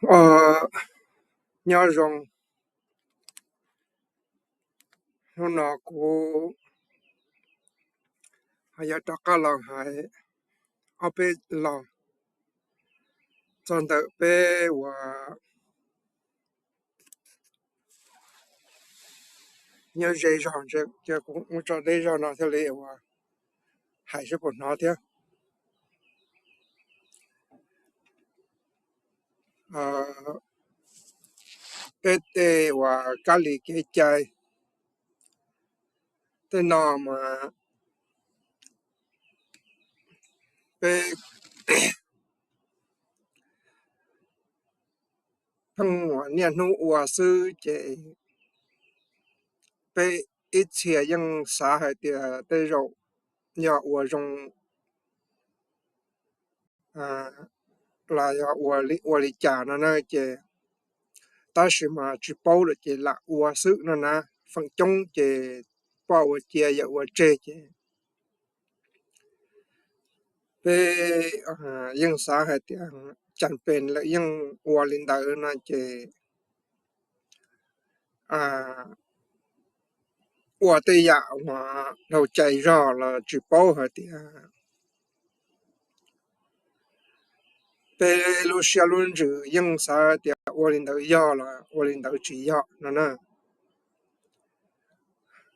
Os, nyob zoo, hnub no kuv ho yuav rov qab los hais ob peb lo txog ntawm peb uas nyob ze zog, ces kuv mus tso deb zog no thiaj li uas hais seb puas hnov thiab. Peb tej uas kab li kev cai tej no mas peb pheej niaj hnub ua xwb ces peb ib txhia yeej xav hais tias tej zaum yog ua zoo los yog ua li cas no na ces, tab sis mas tsis paub lawm ces lam ua xwb no na. Feem coob ces poj ua cia yawm ua tseg ces peb yeej xav hais tias cas pes lawm yeej ua li ntawd no ces ua tej yam uas dhau cai zog los tsis paub hais tias peb lub siab lub ntsws yeej xav tias ua li ntawd yog los ua li ntawd tsis yog no na.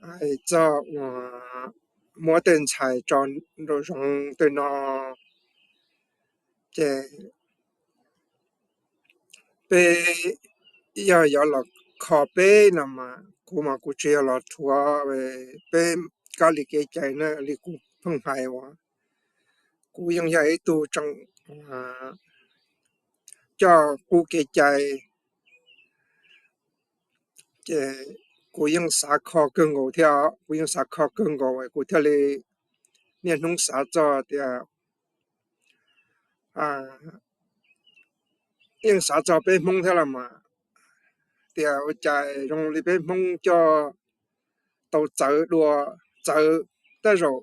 Hais txog uas muab tej ntxhais tso nraum zoov tej no ces peb yog yuav los kho peb no mas kuv mas kuv tsis yog los rhuav peb kab li kev cai na. Li kuv pheej hais uas kuv yeej yog ib tug tseem coj qub kev cai ces kuv yeej xav kho kawg nkaus thiab, kuv yeej xav kho kawg nkaus kuv thiaj li niaj hnub xav txog tias yeej xav txog peb Hmoob thiab los mas tias ua cas zoo li peb Hmoob coj tau txawv dua, txawv tej zaum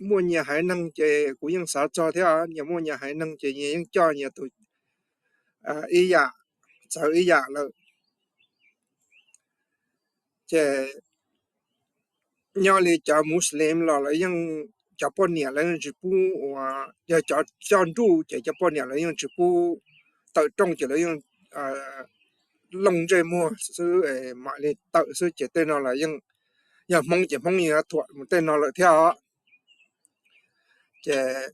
muaj nyias haiv neeg ces kuv yeej xav txog thiab, nyias muaj nyias haiv neeg ces nyias yeej coj nyias tus ib yam, txawv ib yam lawm. Ces nyob li cov Muslim los lawv yeej, cov poj niam lawv yeej tsis pub uas yog cov coj nruj ces cov poj niam lawv yeej tsis pub tawm rooj ces lawv yeej looj ntsej muag xwb mam li tawm xwb ces tej no los yeej yog Hmoob ces Hmoob yeej yuav thuam mus tej no lawm thiab os. Ces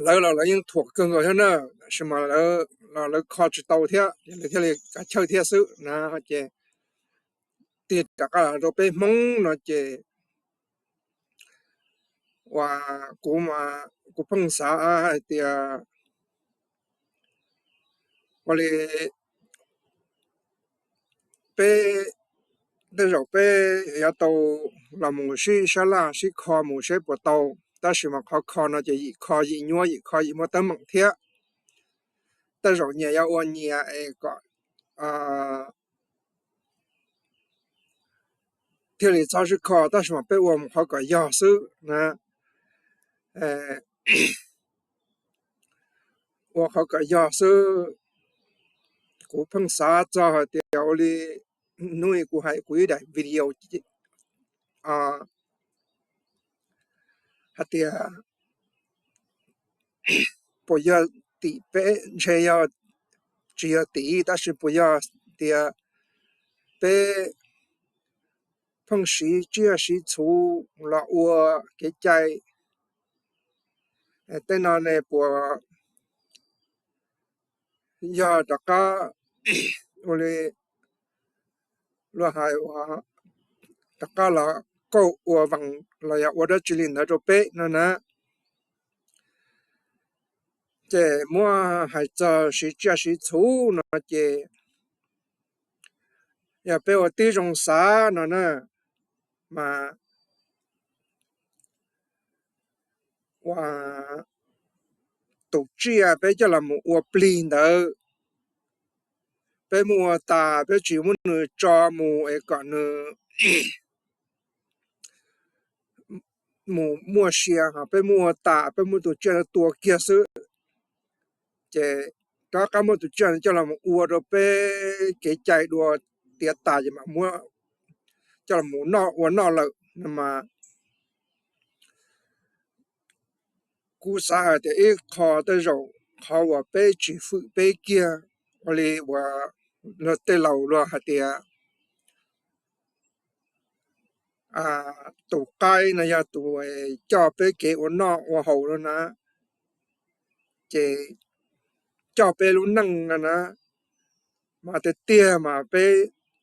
lawv los lawv yeej thuam kawg nkaus thiab na, tab sis mas lawv los lawv kho tsis tau thiab ces lawv thiaj li kav chawj thiab xwb na. Ces tig rov qab los rau peb Hmoob no ces uas kuv mas kuv pheej xav hais tias ua li peb, tej zaum peb yuav tau los mus sib sab laj sib kho mus seb puas tau, tab sis mas qhov kho no ces yim kho yim nyuaj, yim kho yim muaj teeb meem thiab. Tej zaum nyias yuav ua nyias es kom thiaj li txhob sib kho, tab sis mas peb ua mus qhov kom yog xwb na. Ua qhov kom yog xwb. Kuv pheej xav txog hais tias ua li hnub kuv hais kuv ib daim video hais tias puas yog tim peb, ntshe yog tsis yog tim, tab sis puas yog tias peb pheej siv tsiaj siv txhu los ua kev cai tej no ne puas yog rov qab ua li luag hais uas rov qab los kauj ua vees los yog ua dab tsi li ntawd rau peb no na. Ces muab hais txog siv tsiaj siv txhu no ces yog peb ua tib zoo xav no na, mas ua tus tsiaj peb coj los mus ua plig ntawd, peb muab ua tas peb tsis muab nws tso mus es kom nws mus muaj sia, ho peb muab ua tas peb muab tus tsiaj tua kiag xwb. Ces rov qab muab tus tsiaj no coj los mus ua rau peb kev cai dua tiav tas ces mam muab coj los mus noj ua noj lawm no mas kuv xav hais tias ib qho tej zaum qhov uas peb tsis fwm peb kiag, ua li uas luag tej laus luag hais tias tus qaib no yog tus coj peb kev ua noj ua haus no na, ces coj peb lub neej no na, mas tiag tiag mas peb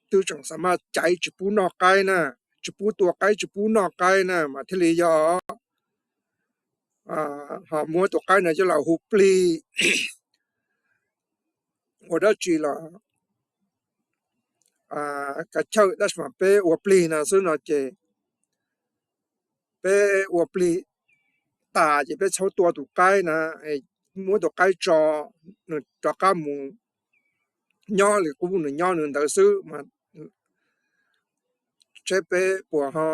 twb tseem xav mas caiv tsis pub noj qaib na, tsis pub tua qaib tsis pub noj qaib na mas thiaj li yog ho muab tus qaib no coj los hu plig ua dab tsi los kav chawj, tab sis mas peb ua plig no xwb no ces peb ua plig tas ces peb txhob tua tus qaib na, muab tus qaib tso, nws rov qab mus nyob li qub nws nyob nws ntawd xwb mas seb peb puas ho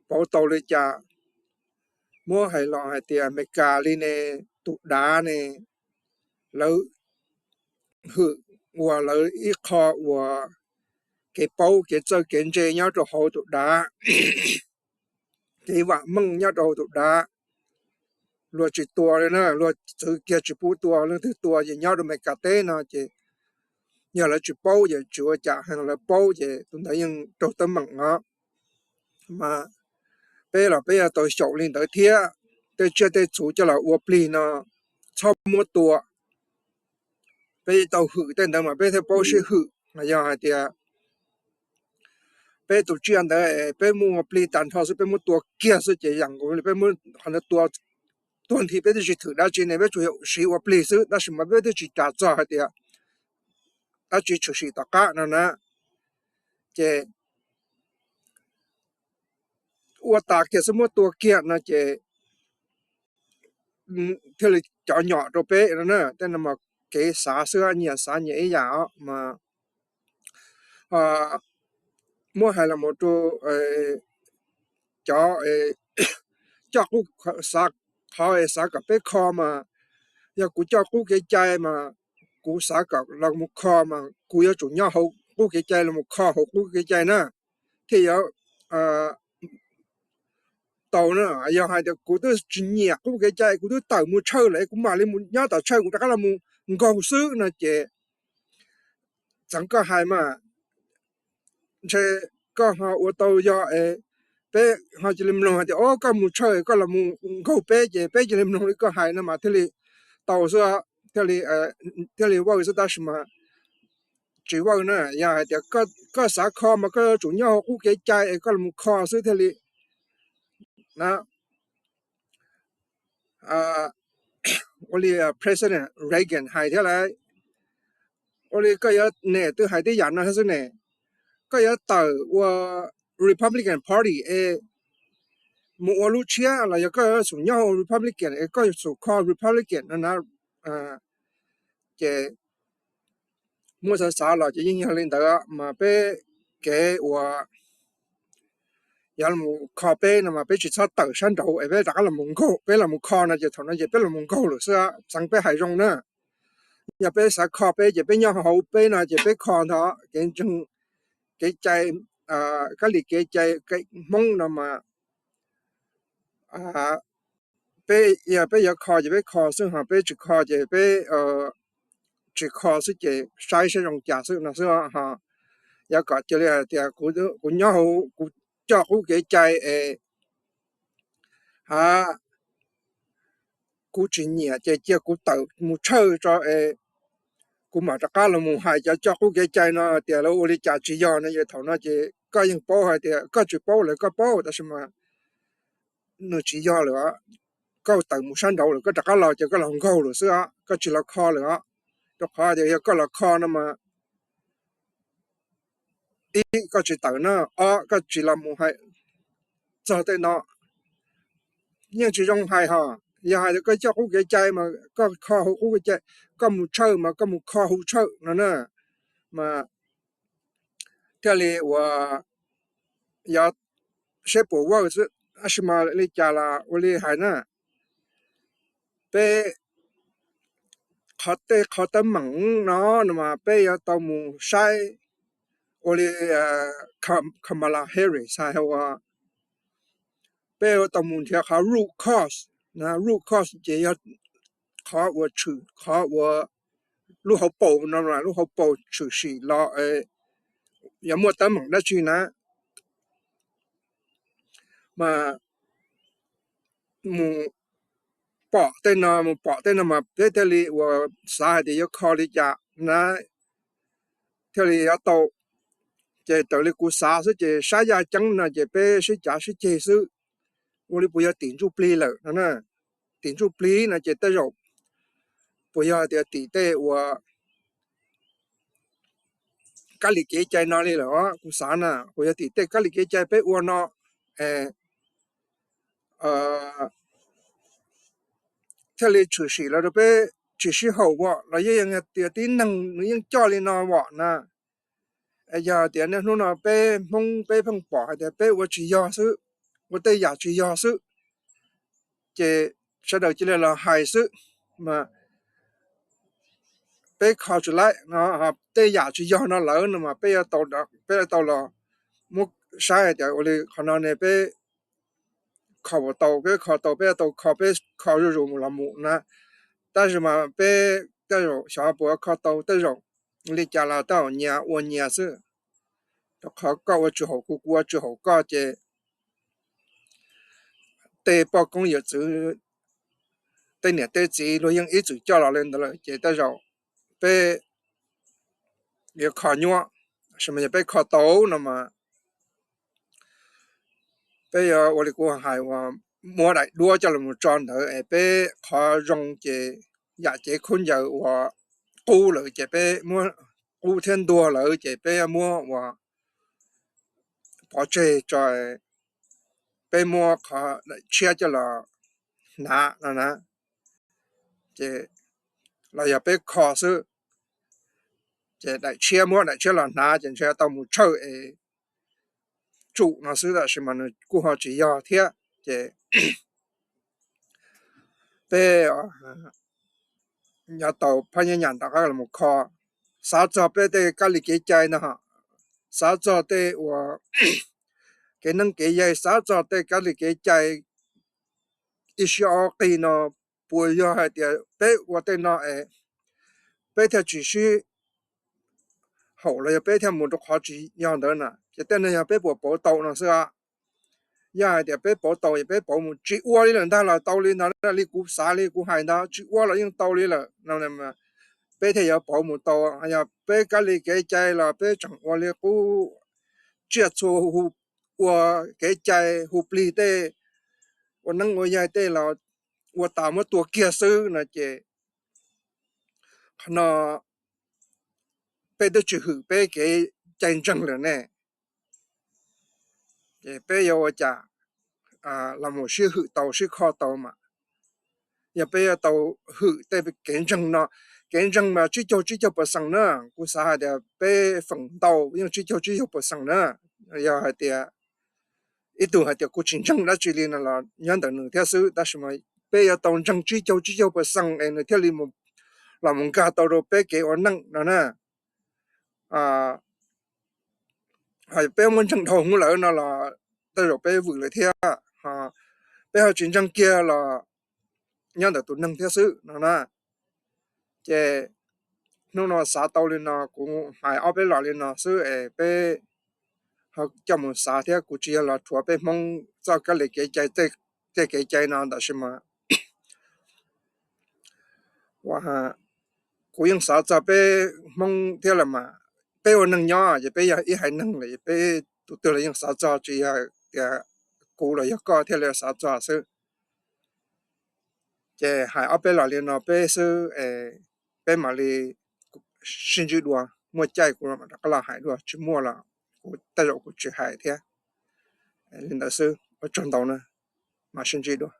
pauv tau li cas. Muab hais los hais tias Amelikas li ne, tus dav ne, lawv hwm ua lawv ib qho uas kev paub kev txawj kev ntse nyob rau hauv tus dav, kev vam meej nyob rau hauv tus dav. Luag tsis tua li na, luag txwv kiag tsis pub tua, leej twg tua ces nyob rau Amelikas teb no ces yog lawv tsis paub ces tsis ua cas, lawv paub ces tus ntawd yeej raug teeb meem os. Mas peb los peb yuav tau xyaum li ntawd thiab, tej tsiaj tej txhu coj los ua plig no txhob muab tua. Peb tau hwm tej ntawd mas peb thiaj paub sib hwm. Yog hais tias peb tus tsiaj ntawd peb muab ua plig tag nrho xwb, peb muab tua kiag xwb ces yam nkaus li peb muab qhov ntawd tua tuag nthi, peb twb tsis thwm dab tsi ne, peb tsuas yog siv ua plig xwb, tab sis mas peb twb tsis ras txog hais tias dab tsi tshwm sim tom qab no na. Ces ua tas kiag xwb muab tua kiag no ces thiaj li cov nyom rau peb no na. Tej no mas kev xav xwb, nyias xav nyias ib yam os mas muab hais los mus rau cov coj qub, xav, qhov xav kom peb kho mas yog kuv coj qub kev cai mas kuv xav kom los mus kho mas kuv yuav tsum nyob hauv qub kev cai los mus kho hauv qub kev cai na thiaj yuav tau na. Yog hais tias kuv twb tsis nyiam qub kev cai, kuv twb tawm mus tshawj lawm, kuv mam li mus nyob tom tshawj, kuv rov qab los mus nkaug xwb no ces txeev koj hais mas ntshe koj ho ua tau yog peb ho cia li mloog hais tias o koj mus tshawj koj los mus nkaug peb ces peb cia li mloog li koj hais no mas thiaj li tau xwb, thiaj li vawj xwb, tab sis mas tsis vawj na. Yog hais tias koj xav kho mas koj yuav tsum nyob hauv qub kev cai es koj los mus kho xwb thiaj li na. Ua li President Reagan hais thiab lauj, ua li koj yuav nem twb hais tib yam no thiab xwb ne, koj yuav tawm ua Republican Party es mus ua lub tshiab los yog koj yuav tsum nyob ua Republican es koj yuav tsum kho Republican no na. Ces muab xav xav los ces yeej yog li ntawd mas peb kev uas yog los kho peb no mas peb tsis txhob tawm sab nraud es peb rov qab los nkaug, peb los kho no ces thaum no ces peb los nkaug lawm xwb, txeev peb hais zoo na. Yog peb xav kho peb ces peb nyob hauv peb no ces peb kho ntawd kev ntseeg, kev cai, kab li kev cai Hmoob no mas peb, yog peb yuav kho ces peb kho xwb, ho peb tsis kho ces peb tsis kho xwb ces saib saib zoo cas xwb no xwb ho. Yog kom cia li hais tias kuv nyob hauv, kuv coj qub kev cai es ha kuv tsis nyiam ces cia kuv tawm mus tshawj tso es kuv mam rov qab los mus hais cov coj qub kev cai no tias lawv ua li cas tsis yog no. Ces thaum no ces koj yeej paub hais tias koj tsis paub lawm koj paub, tab sis mas nws tsis yog lawm, koj tawm mus sab nraud lawm, koj rov qab los ces koj los nkaug lawm xwb os, koj tsis los kho lawm os. Rau qhov tias yog koj los kho no mas ib, koj tsis tawm na, ob, koj tsis los mus hais txog tej no, yeej tsis zoo hais ho. Yog hais tias koj coj qub kev cai mas koj kho hauv qub kev cai, koj mus tshawj mas koj mus kho hauv tshawj no na, mas thiaj li uas yog seb puas vawj xwb, tab sis mas li cas los ua li hais na, peb qhov tej qhov teeb meem no no mas peb yuav tau mus saib ua li Kamala Harris hais ua peb yuav tau mus nrhiav qhov root cause, root cause ces yog qhov uas tshwm qhov uas lub hauv paus no, lub hauv paus tshwm sim los yuav muaj teeb meem dab tsi na. Mas mus pom tej no, mus pom tej no mas peb thiaj li uas xav hais tias yuav kho li cas na thiaj li yuav tau. Ces raws li kuv xav xwb ces sab yaj ceeb no ces peb sib cav sib ceg xwb, ua li puas yog tim ntsuj plig lawm no na. Tim ntsuj plig no ces tej zaum puas yog tias tim tej uas kab li kev cai no li lawm os, kuv xav na, puas yog tim tej kab li kev cai peb ua no thiaj li tshwm sim los rau peb tsis sib haum as, los yog tias tib neeg nws yeej coj li no as na. Yog tias niaj hnub no peb Hmoob peb pheej pom hais tias peb ua tsis yog xwb, ua tej yam tsis yog xwb, ces sawv daws cia li los hais xwb, mas peb kho tsis laib no, tej yam tsis yog no lawm no mas peb, peb tau los muab saib hais tias ua li qhov no ne peb kho puas tau, peb kho tau peb tau kho, peb kho zuj zus mus los mus na. Tab sis mas peb tej zaum xyov puas kho tau, tej zaum li cas los tej zaum nyias ua nyias xwb. Rau qhov koj ua tsis haum kuv, kuv ua tsis haum koj ces tej poj koob yawm txwv, tej niam tej txiv luag yeej ib txwm coj los li ntawd lawm ces tej zaum peb yuav kho nyuaj, tab sis mas yog peb kho tau no mas peb yuav ua li kuv hais uas muab daim duab coj los tso ntawd es peb qhov zoo ces yam cev khaub ncaws uas qub lawm ces peb muab, qub thiab ntuag lawm ces peb muab uas pov tseg tso, peb muab qhov daim tshiab coj los hnav no na. Ces los yog peb kho xwb, ces daim tshiab, muab daim tshiab los hnav ces ntshe tau mus tshawj es tsum no xwb, tab sis mas nws kuj ho tsis yog thiab. Ces peb nyob tau phab nyab nyam rov qab los kho, xav txog peb tej kab li kev cai no, xav txog tej uas kev neeb kev yaig, xav txog tej kab li kev cai ib sij ob qig no, puas yog hais tias peb ua tej no es peb thiaj tsis sib haum los yog peb thiaj mus rau qhov tsis yog ntawd na? Ces tej no yog peb puas pauv tau no xwb. Yog hais tias peb pauv tau es peb pauv mus, tsis ua li lawm ntag los tau li ntawd, li kuv xav li kuv hais ntawd, tsis ua los yeej tau li lawm no, peb thiaj yuav pauv mus tau. Yog peb kab li kev cai los peb tseem ua li qub tsiaj txhu, hu ua kev cai hu plig tej, ua neeb ua yaig tej los ua tas muab tua kiag xwb no ces qhov no peb twb tsis hwm peb kev cai ntseeg lawm ne. Ces peb yuav ua cas los mus sib hwm tau sib kho tau mas? Yog peb yuav tau hwm tej kev ntseeg no, kev ntseeg mas tsib caug tsib caug percent na, kuv xav hais tias peb feem ntau yeej tsib caug tsib caug percent na. Yog hais tias ib tug hais tias kuv tsis ntseeg dab tsi li no los nyob ntawm nws thiab xwb, tab sis mas peb yuav tau ntseeg tsib caug tsib caug percent es nws thiaj li los mus nkag tau rau peb kev ua neej no na. Peb muab ntseeg dhau hwv lawm no los tej zaum peb vwm lawm thiab, peb ho tsis ntseeg kiag los nyob ntawm tus neeg thiab xwb no na. Ces hnub no xav tau li no, kuv hais ob peb los li no xwb es peb ho coj mus xav thiab. Kuv tsis yog los rhuav peb Hmoob txoj kab li kev cai, tej kev cai no tab sis mas kuv yeej xav txog peb Hmoob thiab los mas peb ua neeg nyob ces peb yog ib haiv neeg lawm, peb tus twg los yeej xav txog, tsis yog tias kuv los yog koj thiaj li xav txog xwb. Ces hais ob peb los li no peb xwb, peb mam li sib ntsib dua, muaj caij kuv mam rov qab los hais dua, tsis muaj los kuv tej zaum kuv tsis hais thiab. Li ntawd xwb, ua tsaug ntau na, mam sib ntsib dua.